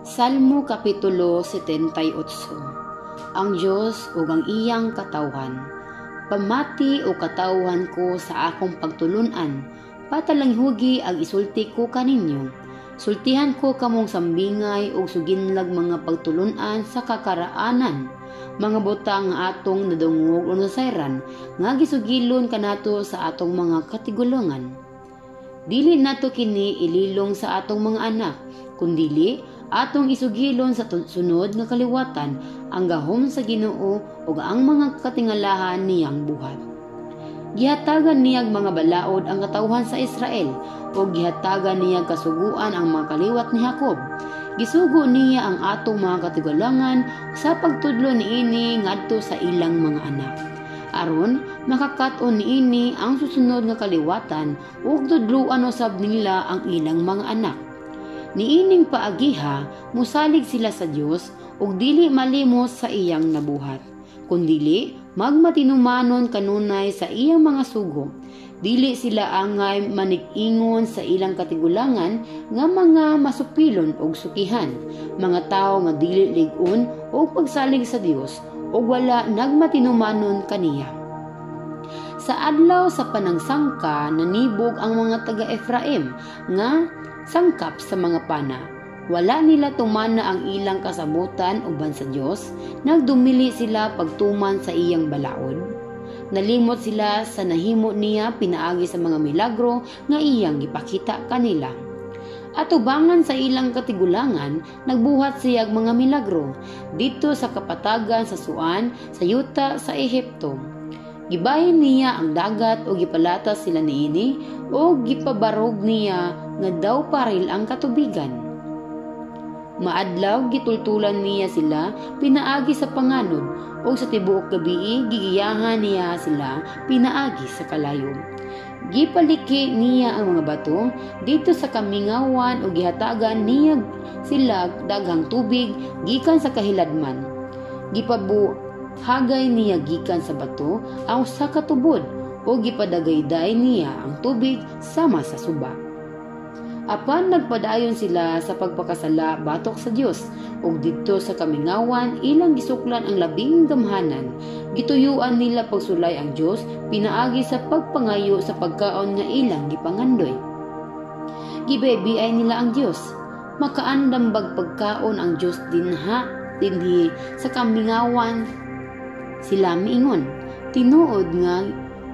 Salmo Kapitulo 78. Ang Dios ug ang iyang katawhan. Pamati, o katawhan ko, sa akong pagtulun-an. Patalanghugi ang isulti ko kaninyo. Sultihan ko kamong sambingay ug suginlag mga pagtulun-an sa kakaraanan. Mga butang nga atong nadungog o nasayran nga gisugilon kanato sa atong mga katigulangan. Dili nato kini ililong sa atong mga anak, kundili atong isugilon sa sunod nga kaliwatan ang gahom sa Ginoo ug ang mga katingalahan niyang buhat. Gihatagan niyag mga balaod ang katawhan sa Israel ug gihatagan niyag kasuguan ang mga kaliwat ni Jacob. Gisugo niya ang atong mga katigulangan sa pagtudlo niini ngadto sa ilang mga anak, aron makakat-on niini ang susunod nga kaliwatan ug tudloan usab nila ang ilang mga anak. Niining paagiha, musalig sila sa Dios ug dili malimos sa iyang nabuhat, kundili magmatinumanon kanunay sa iyang mga sugo. Dili sila angay manig-ingon sa ilang katigulangan nga mga masupilon og sukihan, mga tawo nga dili lig-on og pagsalig sa Dios ug wala nagmatinumanon kaniya. Sa adlaw sa panagsangka, nanibog ang mga taga Efraim nga sangkap sa mga pana. Wala nila tumana ang ilang kasabutan uban sa Dios, nagdumili sila pagtuman sa iyang balaod. Nalimot sila sa nahimo niya pinaagi sa mga milagro nga iyang gipakita kanila. Atubangan sa ilang katigulangan, nagbuhat siyag mga milagro dito sa kapatagan sa Suan, sa yuta sa Ehipto. Gibahin niya ang dagat o gipalatas sila niini o gipabarog niya nga daw paril ang katubigan. Maadlaw gitultulan niya sila pinaagi sa panganod o sa tibuok gabii gigiyahan niya sila pinaagi sa kalayo. Gipaliki niya ang mga bato dito sa kamingawan o gihatagan niya sila daghang tubig gikan sa kahiladman. Gipabuhagay niya gikan sa bato ang usa ka tubod o gipadagayday niya ang tubig sama sa suba. Apan nagpadayon sila sa pagpakasala batok sa Dios ug didto sa kamingawan ilang gisuklan ang labing gamhanan. Gituyuan nila pagsulay ang Dios pinaagi sa pagpangayo sa pagkaon nga ilang gipangandoy. Gibaybiay nila ang Dios. Makaandam bag pagkaon ang Dios dinha dinhi sa kamingawan? Sila miingon. Tinuod nga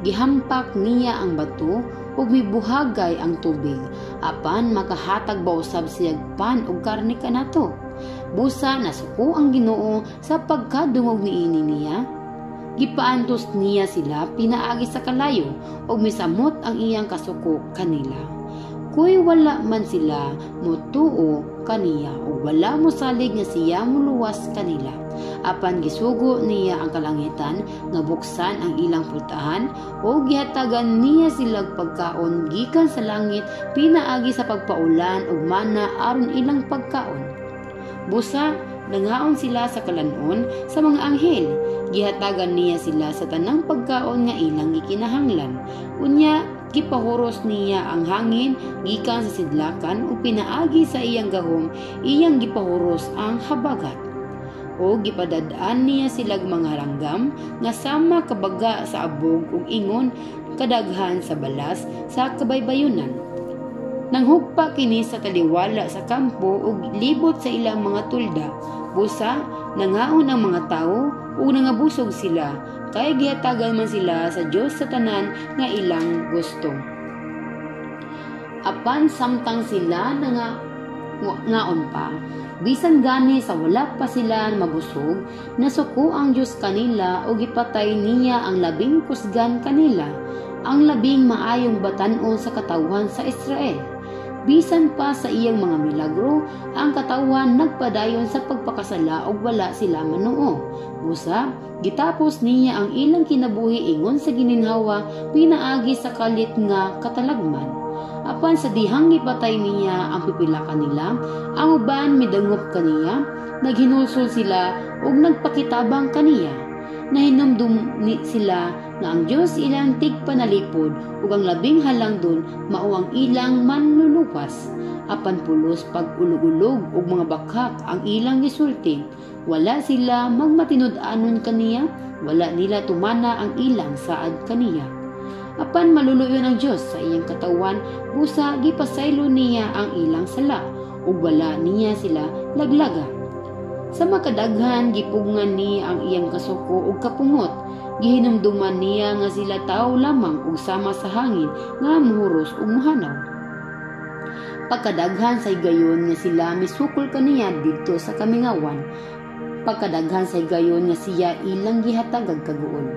gihampak niya ang bato ug mibuhagay ang tubig, apan makahatag ba usab siyag pan ug karne kanato? Busa nasuko ang Ginoo sa pagkadungog niini niya. Gipaantos niya sila pinaagi sa kalayo ug misamot ang iyang kasuko kanila. Kuy wala man sila motuo kaniya ug wala mosalig nga siya moluwas kanila. Apan gisugo niya ang kalangitan nga buksan ang ilang pultahan o gihatagan niya silag pagkaon gikan sa langit pinaagi sa pagpaulan ug mana aron ilang pagkaon. Busa nangaon sila sa kalanon sa mga anghel. Gihatagan niya sila sa tanang pagkaon nga ilang gikinahanglan. Unya gipahuros niya ang hangin gikan sa sidlakan ug pinaagi sa iyang gahom iyang gipahuros ang habagat. O gipadad-an niya silag mga langgam nga sama kabaga sa abog ug ingon kadaghan sa balas sa kabaybayunan. Nanghugpa kini sa taliwala sa kampo ug libot sa ilang mga tulda. Busa nangaon ang mga tawo ug nangabusog sila, kay gihatagan man sila sa Dios sa tanan nga ilang gusto. Apan samtang sila ngaon pa, bisan gani sa wala pa sila mabusog, nasuko ang Dios kanila ug gipatay niya ang labing kusgan kanila, ang labing maayong batan-on sa katawhan sa Israel. Bisan pa sa iyang mga milagro, ang katawhan nagpadayon sa pagpakasala ug wala sila manuo. Busa, gitapos niya ang ilang kinabuhi ingon sa gininhawa pinaagi sa kalit nga katalagman. Apan sa dihang gipatay niya ang pipila kanila, ang uban midangop kaniya, naghinulsol sila ug nagpakitabang kaniya. Nahinumdum ni sila nga ang Dios ilang tigpanalipod ug ang Labing Halangdon mao ang ilang manluluwas. Apan pulos pag-ulog-ulog ug mga bakak ang ilang gisulti. Wala sila magmatinud-anon kaniya, wala nila tumana ang ilang saad kaniya. Apan maluluoyon ang Dios sa iyang katawhan, busa gipasaylo niya ang ilang sala ug wala niya sila laglaga. Sa makadaghan gipugngan niya ang iyang kasuko ug kapungot. Gihinumduman niya nga sila tawo lamang ug sama sa hangin nga muhuros ug muhanaw. Pagkadaghan sa higayon nga sila misukol kaniya didto sa kamingawan. Pagkadaghan sa higayon nga siya ilang gihatagag kaguol.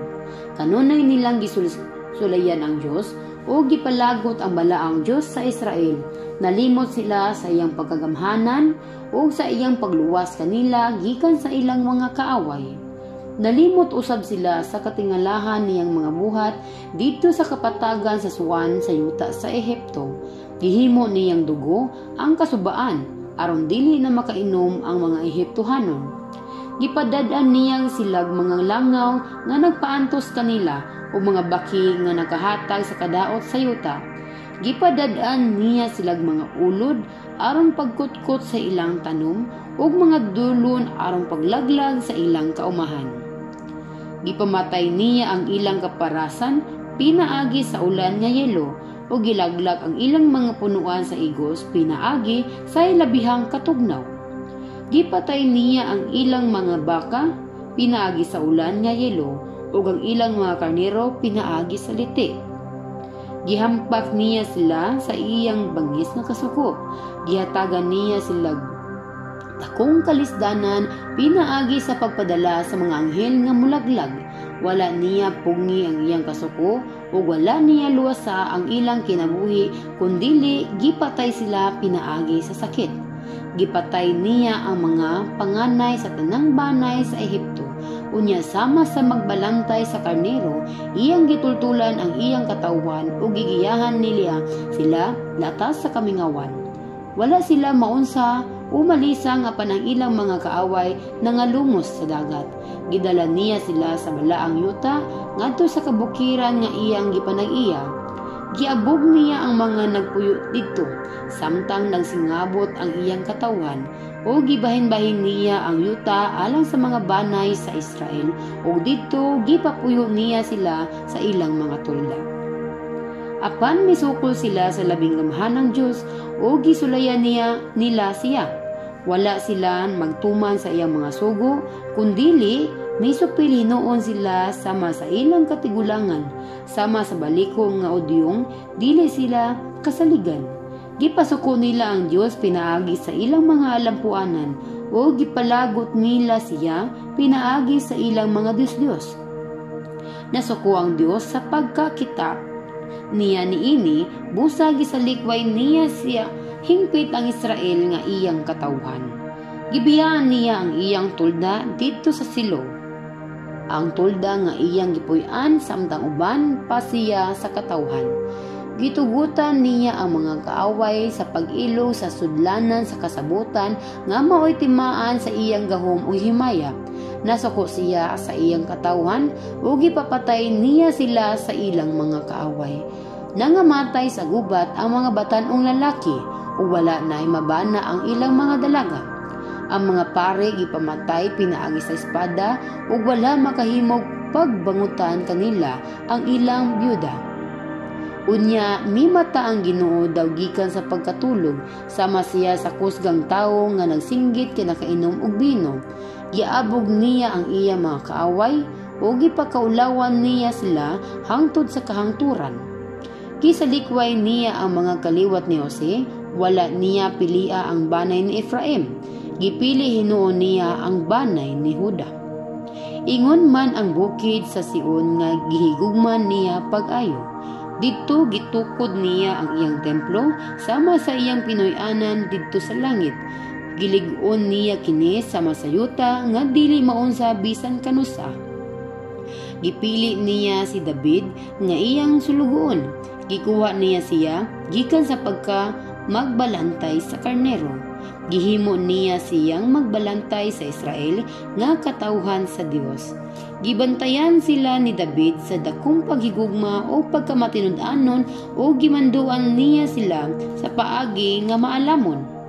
Kanunay nilang gisulayan ang Dios o gipalagot ang balaang Dios sa Israel. Nalimot sila sa iyang pagkagamhanan o sa iyang pagluwas kanila gikan sa ilang mga kaaway. Nalimot usab sila sa katingalahan niyang mga buhat didto sa kapatagan sa Zoan sa yuta sa Ehipto. Gihimo niyang dugo ang kasubaan aron dili na makainom ang mga Ehiptohanon. Gipadad-an niyang silag mga langaw nga nagpaantos kanila o mga baki nga nakahatag sa kadaot sa yuta. Gipadad-an niya silag mga ulod aron pagkutkot sa ilang tanom ug mga dulon aron paglaglag sa ilang kaumahan. Gipamatay niya ang ilang kaparasan pinaagi sa ulan nga yelo ug gilaglag ang ilang mga punuan sa igos pinaagi sa ilabihang katugnaw. Gipatay niya ang ilang mga baka pinaagi sa ulan nga yelo ug ang ilang mga karnero pinaagi sa liti. Gihampak niya sila sa iyang bangis nga kasuko. Gihatagan niya sila dakong kalisdanan pinaagi sa pagpadala sa mga anghel nga mulaglag. Wala niya pugngi ang iyang kasuko ug wala niya luwasa ang ilang kinabuhi, kundili gipatay sila pinaagi sa sakit. Gipatay niya ang mga panganay sa tanang banay sa Ehipto. Unya sama sa magbalantay sa karnero, iyang gitultulan ang iyang katawhan ug gigiyahan nila sila latas sa kamingawan. Wala sila maunsa o malisang apan ang ilang mga kaaway nangalumos sa dagat. Gidala niya sila sa balaang yuta ngadto sa kabukiran nga iyang gipanag-iya. Giabog niya ang mga nagpuyo didto samtang nagsingabot ang iyang katawhan, o gibahin-bahin niya ang yuta alang sa mga banay sa Israel, ug didto gipapuyo niya sila sa ilang mga tolda. Apan misukol sila sa Labing Gamhanang Dios o gisulayan niya nila siya. Wala sila magtuman sa iyang mga sugo, kundili misupil hinuon sila sama sa ilang katigulangan, sama sa balikong nga udyong, dili sila kasaligan. Gipasuko nila ang Dios pinaagi sa ilang mga alampuanan, o gipalagot nila siya pinaagi sa ilang mga Diyos-Diyos. Nasuko ang Dios sa pagkakita niya niini, busa gisalikway niya siya hingpit ang Israel nga iyang katawhan. Gibiyaan niya ang iyang tulda didto sa Silo, ang tulda nga iyang gipuy-an samtang uban pa siya sa katawhan. Gitugutan niya ang mga kaaway sa pag-ilog sa sudlanan sa kasabutan nga maoy timaan sa iyang gahom ug himaya. Nasuko siya sa iyang katawhan ug gipapatay niya sila sa ilang mga kaaway. Nangamatay sa gubat ang mga batan-ong lalaki ug wala na'y mabana ang ilang mga dalaga. Ang mga pare gipamatay pinaagi sa espada ug wala makahimog pagbangutan kanila ang ilang byuda. Unya mimata ang Ginoo daw gikan sa pagkatulog, sama siya sa kusgang tawo nga nagsinggit kinakainom og bino. Giabog niya ang iya mga kaaway ug gipakaulawan niya sila hangtod sa kahangturan. Gisalikway niya ang mga kaliwat ni Jose, wala niya pilia ang banay ni Efraim. Gipili hinuon niya ang banay ni Huda. Ingon man ang bukid sa Sion nga gihigugman niya pag-ayo. Didto gitukod niya ang iyang templo sama sa iyang pinuy-anan didto sa langit. Gilig-on niya kini sama sa yuta nga dili maunsa bisan kanusa. Gipili niya si David nga iyang sulugoon. Gikuha niya siya gikan sa pagka magbalantay sa karnero. Gihimo niya siyang magbalantay sa Israel nga katawhan sa Dios. Gibantayan sila ni David sa dakong paghigugma o pagkamatinud-anon, o gimanduan niya sila sa paagi nga maalamon.